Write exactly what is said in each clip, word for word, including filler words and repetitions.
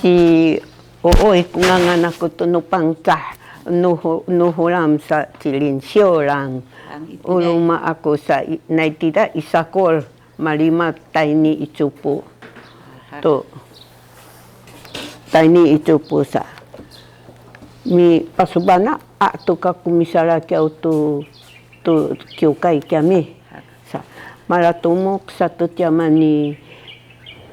Ci Uoy ku ngangan aku tu nu Pangcah, nu hu-, nu Hulam sa ci Linsiulang. U luma aku sa i-, nai tida i Sakul, malima tayni i Cupu. Tu. Tayni i Cupu sa. Mipasubana a tu kaku misalakiaw tu, tu kiwkay kami. Sa, malatumuk sa tu tiyama ni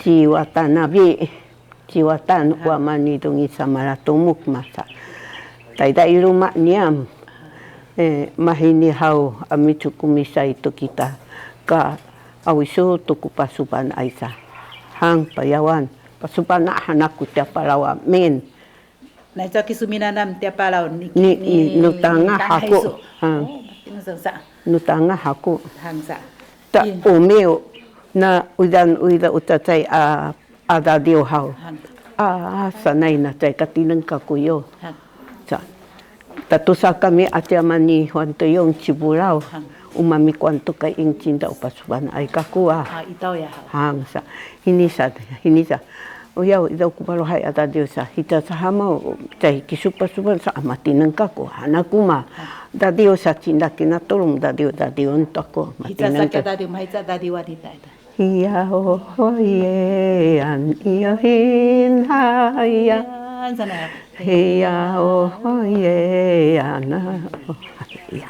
ci Watanabi. Ci Watan, wama ni Dungi sa malatumuk masa. Tayda i luma niyam. E, mahini haw a micukumisay tu kita ka awisu tu ku pasuban aysa. Hang payawan, pasuban a hanak ku tiya palaw amin. Naica kisu minanam tiya palaw ni, ni, ni, nu tanga haku. Hang. Nu tanga haku. Hang sa. Ta umiw na udan uida u cacay a, a dadiw haw. Hang. A, sanay na cay katineng kakuyo. Hang. Sa. Tatusa kami a tiyama ni Huan Tuyong Cibulaw. Hang. U mamikuan tu kay ingcin da u pasuban ay kaku a. A, itaw ya haw. Hang sa. Hini sa, hini sa. Uyaw, idaw ku palohay a dadiw sa, hita sa hamaw, cay kisu pasuban sa a matineng kaku, hana ku ma. Dadiw sa cinda kinatulung, dadiw, dadiw nto ku, matineng kaku. Hita sa ka dadiw, mahica dadiw wanita ita. Hiya o hoye an iyo hin haya. Yan, sana. Hiya o hoye an a o haya.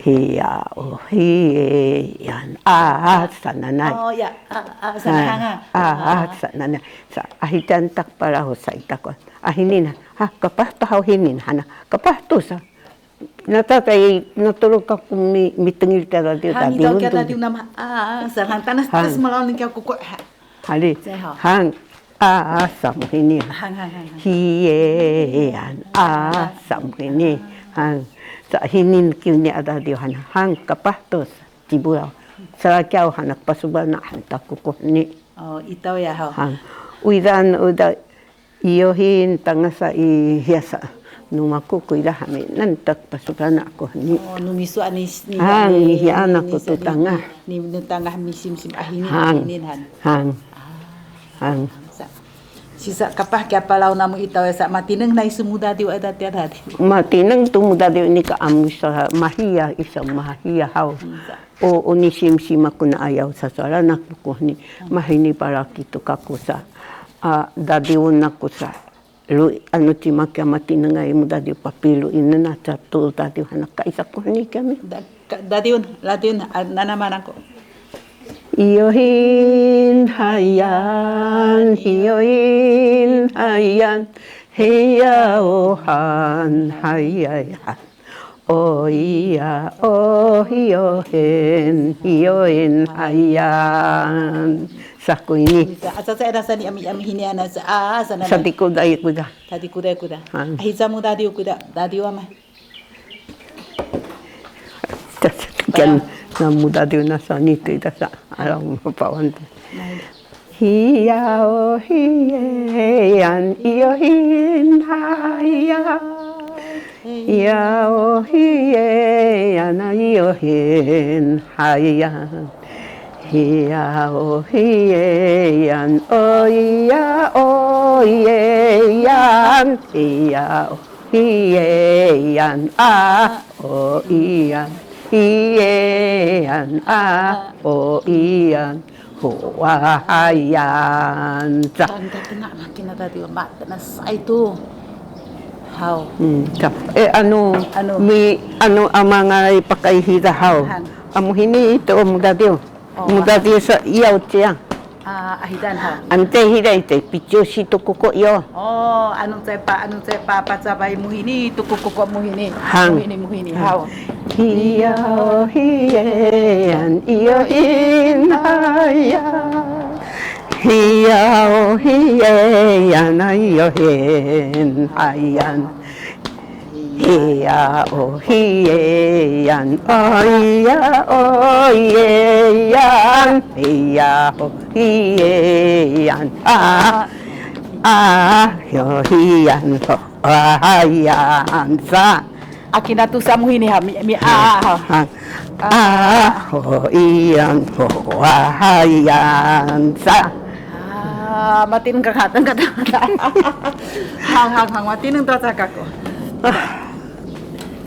Hiya o hiye an a sananay. Oh, ya. A, a, sananay. A, a, sananay. Sa, ahidan tak palaw sa itakon. Ahinin, ha, kapah tu haw hinin, hana, kapah tu sa. Nata tay, natulog kaku mi, mitengil ka dadiw, dadiw, dadiw nama, a, a, sa, hang, tanas, tanas malaw ni kaya kuku, ha. Hali, hang, a, a, sa muhini. Hang, hang, hang, hang. Hiye, an, a, sa muhini. Hang, sa hinin kiwni a dadiw, hana, hang, kapah tu sa. Cibulaw. Salakiaw hanak pasuban a hantak kukuhni. O, itaw ya haw. Hang. Uidan, uda, iyohin tangasa i hiyasa. Nu maku ku ida hami, nantak pasuban a kuhni. O, nu misu ani, ni, hang, ni, ni, hiya ni, anak ni, ku tu ni, tangah. Ni, ni tangah misimsim ahinin, hang, ahinin han. Hang. Hang. Sa, sisa kapah kiya palaw namu itaw sa matineng na isu mudadiw ada tiada di. Matineng tu mudadiw ini ka amu sa mahiya isa mahiya haw. Hmm, sa. O, o nisimsim aku na ayaw sasalan aku kuhni. Hmm. Mahini palaki tu kaku sa. A, dadiw naku sa. Lu, anu cima kiya matineng ay mudadiw papilu inen a catul dadiw hanak kaisa kuhni kami. Da-, Ka-, dadiw, dadiw, a, nanaman aku. Iyohin hayan, iyohin hayan, hiya o han, hayayan. O iya, o iyohin, iyohin hayan. Sa ku ini. Bisa, asa sa eda sani ami, ami hini ana sa, a, sa nana. Sa di kuda, iya kuda. Sa di kuda, kuda. Ha. Ahi sa mudadiw kuda, dadiw ama. Kan na mudadiw na sani tu ita sa alang mapawan tu. Hiya o hiye an iyohin hayan. Hiya o hiye an iyohin hayan. Hiya o hiye an o iya o iye an. Hiya o hiye an a o iyan, hiye an a o iyan, huwahayan. Sa. Tanda tengah makin ada di lemak, kena sa itu. Haw. Hmm, sa. Eh, anu, anu, mi, anu, amangalay pakayhida haw. Han. Amu hini itu mudadiw. O, mudadiw sa iyaw ciya. A, ahidan ha. Ante hiday te picyo si tukuko yo. O, anu cay pa, anu cay pa, pacabay muhini, tukukuko muhini. Hang. Muhini, muhini, haw. Hiya o hiye an iyo in haya. Hiya o hiye an a iyo in hayan. Hiya o hiye an, o iya o iye an, hiya o hiye an, a, a, yo hiyan ho, a, hayan sa. Akina tu samuhini ha, mi, mi, a, ha. A, a, ho, iyan ho, a, hayan sa. A, Ah, matineng kakateng kata. Hang, hang, hang, matineng to sa kako.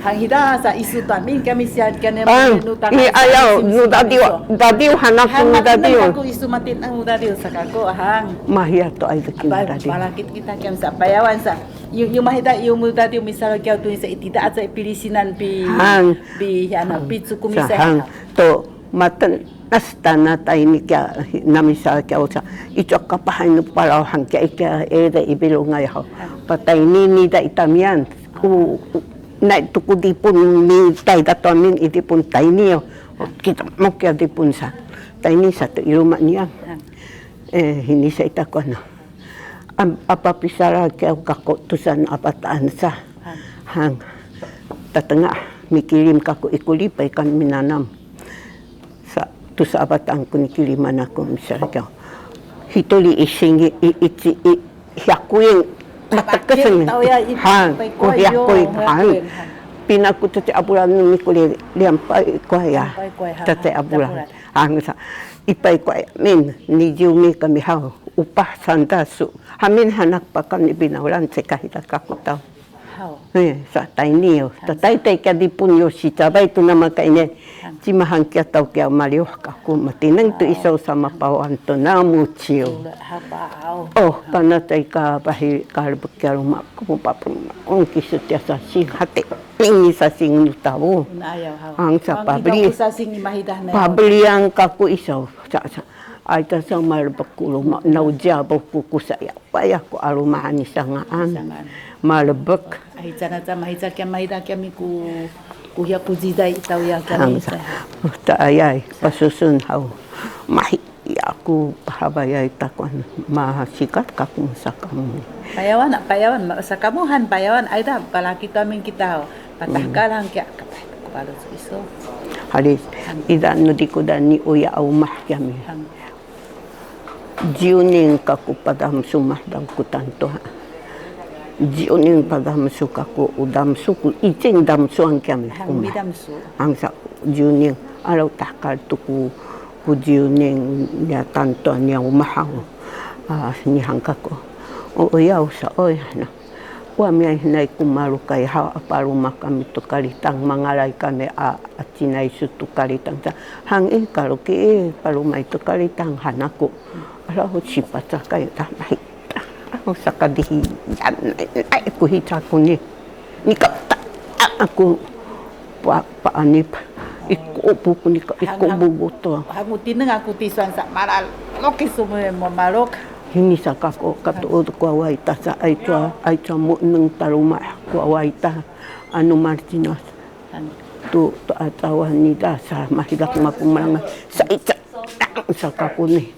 Hang hita sa isu tamin kami siya kene. Ang, nu i ayaw, nu dadiw, dadiw hanak. Hang nu matineng dadiw. Kako isu matineng nu dadiw sa kako, hang. Mahiya to ay dekin dadiw. Palakit kita kami sa payawan sa. Yu, yu mahita yu mu dadiw misal kiyaw tu sa itida aca i pilisinan pi. Hang. Pi, hana, pi cuku misal. Hang, to. Maten, nas tana tayni kiya, namisal kiya usa. Ico kapahay nu palaw hang kiya, i kiya, ede i bilungay haw. Patayni nida i tamiyan. U, u, na itu ku dipun mi tayda to amin i dipun tayni yo. Kita mo kiya dipun sa. Tayni sa to i luma' niyam. E, hini sa i takuan. Am, apa pisara kiya kako tusan abataan sa. Hang. Tatengah mikilim kako i kuli pay kan minanam. Sa, tusa abataan ku nikiliman aku misal kiya. Hituli ising i, i, i, i, hiyakuing matekeseng. Hang, ko hiyakuing, hang. Pinaku tete abulan mikuli liyampay ko ya. Tete abulan. Hang sa, ipay ko ya, min, nijiw mi kami haw, upah sanda su. Hamin hanak pakan i binawlan cekahita kaku taw. Haw. E, sa tayni yo. Tataytay kiya dipun yo sicabay tu nama kaine. Cima hang kiya taw kiya maliw kaku matineng tu iso sa mapawan tu namu ciw. Oh, panatay ka bahi kalbek kiya luma' ku papun. Ong kisu tiya sasing hati. Ini sasing nu tawu. Ang sa pabli. Pabli ang kaku iso. Sa, sa. Ay ta sa malbek ku luma'. Nauja bo ku kusaya. Paya ku alumahan i sangaan. Malebek. Ay, cana ca mahica kiya, mahica kiya mi ku, ku hiya ku ziday itaw ya kiya. Ang sa, mahica. Taayay, pasusun haw. Mahi, ya ku pahabayay takuan, masikat kaku sakamu. Payawan, payawan, ma-, sakamu han payawan, ayda, palaki tamin kita haw. Patahkal han kiya, kapah, ku balu su iso. Halis, ida nu dikudan ni uya aumah kiya mi. Jiuning kaku padamsu mah dang ku tantua. Jiuning padamsu kaku u damsu ku icing damsu ang kiam. Hang mi damsu. Ang sa jiuning alau takal tu ku, ku jiuning nia tantua nia umahaw. Ah, nihang kaku. O, o, ya usa, oy, na. Wa miay hinay ku malukay haw a paluma kami tu kalitang, mangalay kami a, a cinay su tu kalitang sa, hang i kaluki i palumay tu kalitang han aku. Ala hu sipacakay ta mahi. Aw sakadihiyan, ay ku hica ku ni. Nika ta, aku pa, paanip. Iko buku nika, iko buku to. Hangu tineng aku tisuan sa malal. Loki sumue mo malok. Hini sa kako katuud ku awayta sa ayca, ayca mo neng taluma ku awayta anu Martinas. Tu, tu atawan nida sa mahidak mapumalanga sa ayca sa kako ni.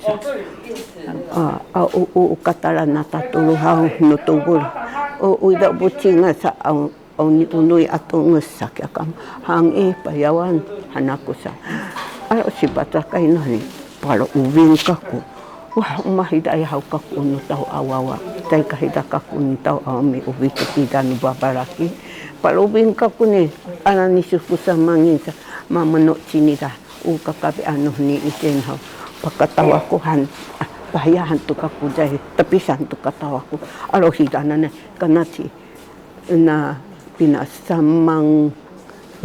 A, a, u, u, u katalan nata tuluhaw nu tubul. U, u, ida bucing sa aw. Aw ni unuy a tungus sa kiya kama. Hang i payawan han aku sa. Ala sipacakay nani pala ubing kaku. Wah, umah iday haw kaku nu taw a wawa. Tay kahida kaku nu taw a mi ubing kakida nu babalaki. Pala ubing kaku ni, ala ni suku samangin sa mameno cinida. U kakabi anu ni isen haw. Pakatawa ku han, ah, pahiya han tu kaku jay, tepisan tu katawa ku. Ala hida nane, kana ci. Na pinasamang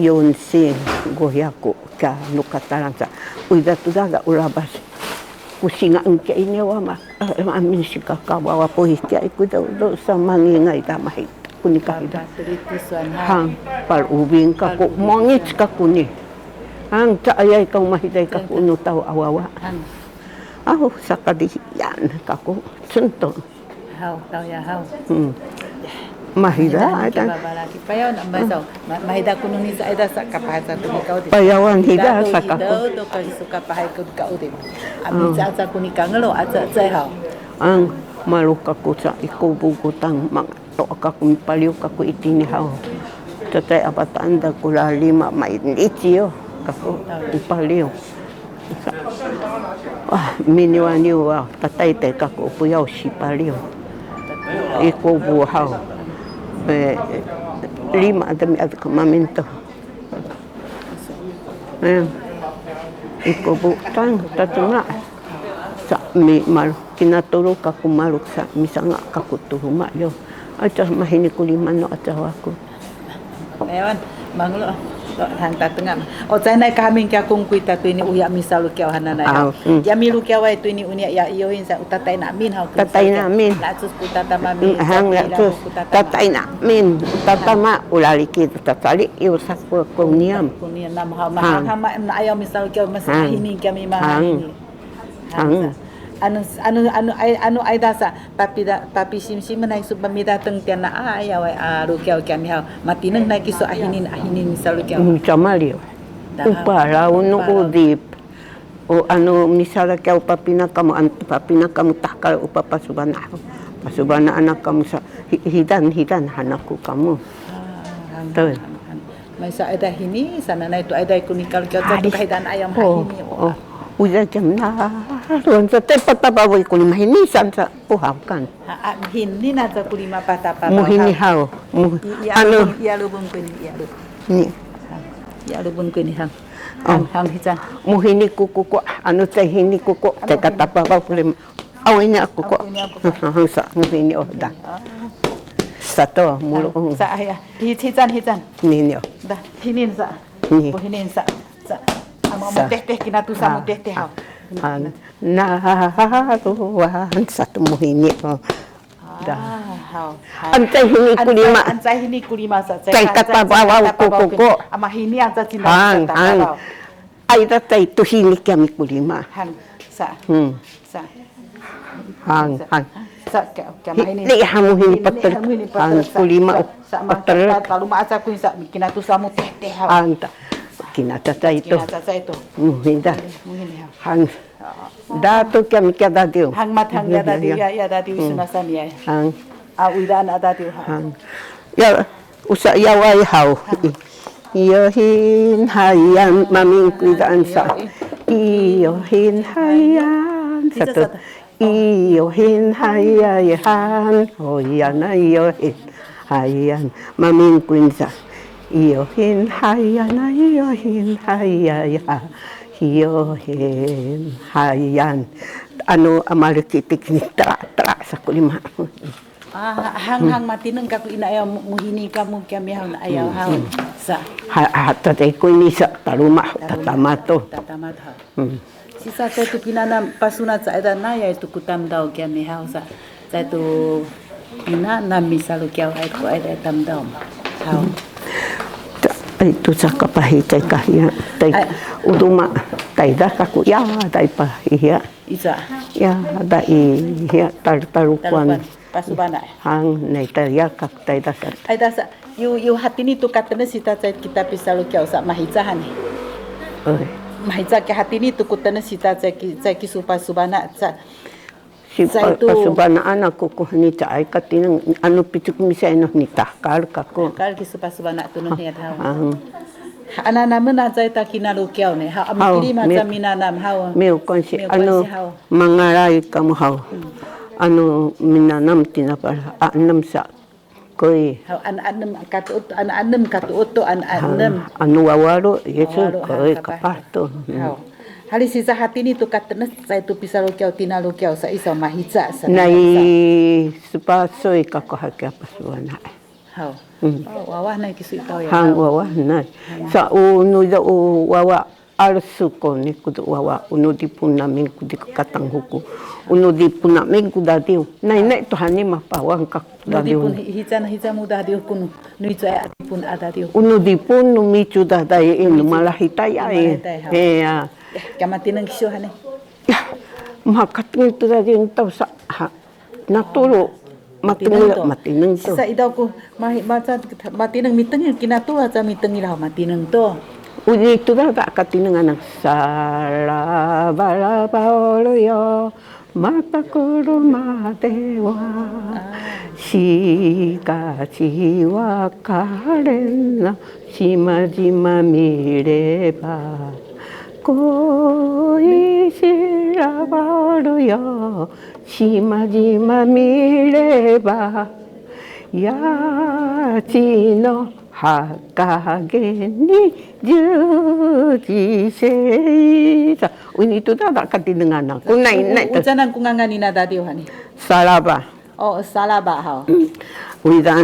yun si goyaku ka nu katalan sa. Uy, da tu dada ulabas. Ku singa engke ini wa ma, eh, amin si kakawa wa pohi tia iku da, da samang ingay da mahi. Ku ni kahida. Hang, pal ubing kaku, mongit kaku ni. Hang, ca ayay kau mahiday kaku nu taw a wawa. Aw, sakadihiyan kaku, cunto. Haw, taw ya, haw. Hmm. Mahida, mahida, ay, babalaki. Payawan, ambasaw. Ma-, mahida kunu ni sa, ayda sa, kapahay sa kuni kaw di. Payawan hida sa kako. Hida to, kasi su kapahay kuni kaw di. Amin sa, sa kuni kangelo, aca, aca, haw. Ang, malu kako sa, iko bugutang, mang, to kako, mipaliw kako itini, haw. Tatay abataan da kula lima, mainici yo, kako, mipaliw. Sa, ah, miniwaniw a tataytay kaku puyaw sipaliw. Iko buhaw. Eh, lima demi at kamaminto. Eh, iko bu tang tatuna. Sa mi mal Pinatulu kaku maluk sa, misanga kaku tu luma' yo. Aca mahini ku lima no acawa ku. Ewan, mangulo, hang tatenga. O, caay na i kahamin kiya kungkuy ta tuyni uya misalukiyaw hananay. Aw, hmm. Ya milukiyaw ay tuyni unya ya iyohin sa u tatay na amin haw. Tatay na amin. Lacus ku tatamamin. Hmm, hang lacus. Tatay na amin. Tatama ulaliki tatali iyu saku ku niyam. Ku niyam nam haw. Mahang hama na ayaw misalukiyaw mas mahini kami mahini. Hang. Anu, anu, anu, ay, anu ayda sa, papida, papisimsim nai su pamidateng tiana a, ayaw a, lukiyaw kiyami haw. Matineng nai kisu ahinin, ahinin misalukiyaw. Sama liyo. Upalaw nu udip. O anu misalukiyaw papina kamu, an, papina kamu tahkal upa pasubana. Pasubana anak kamu sa, hi-, hidan, hidan hanaku kamu. Tuh. Maysa ayda hini, sananay tu ayda ku nikal kiyaw, tu kahidan ayam hahini. Oh, uya kiya na, luan sa te patapawi ku lima hini san sa puhaw kan. Ha, a, hini na sa ku lima patapawi. Muhini haw. Mu-, anu. Iya lubung ku ini, iya lubung. Ni. Iya lubung ku ini haw. Hang, hang hican. Muhini kuku ko, anu te hini kuku, te katapawi ku lima. Aw, ini aku ko. Sa, muhini oh da. Sato, mulu. Sa, ya. Hi-, hican, hican. Ni, ni. Da, hinin sa. Ni. Ko hinin sa. Sa. Ama sa. Muteh-teh kinatusa muteh-teh haw. An, na, luan, satu muhini, oh. Da. Haw. Ancay hini ku lima. Ancay hini ku lima sa. Cay kata bawaw ku kuku. Ama hini ancay cinta. Hang, hang. Ay, da cay tu hini kiyami ku lima. Hang, sa. Hmm. Sa. Hang, hang. Sa, kiyami hini. Ni hamu hini patel. Hang, ku lima patel. Taluma aca ku sa, kinatusa muteh-teh haw. Hang, ta. Kinatusa itu. Kinatusa itu. Muhini da. Muhini haw. Hang. Datu kiyami kiya dadiw. Hang mat hang ya dadiw, ya, ya dadiw, sunasan ya. Hang. A, uydaan a dadiw, ha. Hang. Ya, usa yaway haw. Iyohin hayan, mamingkuyaan sa. Iyohin hayan. Satu. Iyohin hayayan, hoyan a iyohin hayan, mamingkuin sa. Iyohin hayan a iyohin hayayan, iyohin hayan. Anu, amalikitik ni tra, tra, saku lima. Ah, hang, hang matineng kaku ina ya mu-, muhini kamu kiyami haw na ayaw haw. Sa. Ha, ha, tatay ku ini sa, taluma, tatama to. Tatama to. Hmm. Sisa cay tu pinanam pasuna cay da na ya itu ku tamdaw kiyami haw sa. Cay tu pinanam misalukiyaw ay ku ay da tamdaw. Haw. Ay tu sa kapahi cay kahiya. Tay uduma tay da kaku ya, tay pahiya. Isa. Ya, da i, ya, tal-, talukuan. Talukuan. Pasubana. Hang, nai taya kak tay da sa. Ay da sa, yu, yu hatini tu katenes sita cay kita pisalukiyaw sa mahica han. Oy. Mahica ki hatini tu ku tenes sita cay ki, cay kisupasubana sa. Si pa-, pasubanaan aku ku ni caay katineng anu picuk misay no ni tahkal kaku. Tahkal kisupasubana tu no ni tahu. Hang. Ananamen a cay ta kinalukiyaw ni. Ha, amikili maca minanam haw. Miu kuansi anu mangalay kamu haw. Anu minanam tinapal a enem sa koy. Haw, an enem katuut, an enem katuut to, an enem. Anu wawalu, yesu koy kapah to. Haw. Hali sisa hatini tu katenes, cay tu pisalukiyaw, tinalukiyaw, sa isa mahica, sa. Nai supasoy kaku hakiya pasuana. Haw. Hmm. Oh, wawah nai kisu itaw ya. Hang wawah nai. Sa unu da u wawa alsu ko ni kudu wawa unu dipun namin kudi katang huku. Unu dipun namin kudadiw. Nai nai tuhani mapawang kak dadiw. Unu dipun hi-, hican hican mudah diw kunu. Nui caya dipun ada diw. Unu dipun nu micu dadai inu malah hitay ay. Malah hitay, ha. Iya. Ya, kamatineng kisu hane. Ya, makatineng tu dadiw taw sa ha. Natulu, matineng, matineng to. Sisa idaw ku, mahi, maca, matineng mitengil, kinatulu aca mitengil haw, matineng to. Uni tu da, da katineng anak. Salabalabaw luyo, matakurumadewa. Sika siwa kalena, sima sima mileba. Koi silabaw luyo, Cima cima mileba, ya cino Akageni juji sesa. Wini tu ta katinengan aku. Nai, nai. Ucanan ku ngangan ni nadadiw hani. Salaba. O, salaba haw. Wida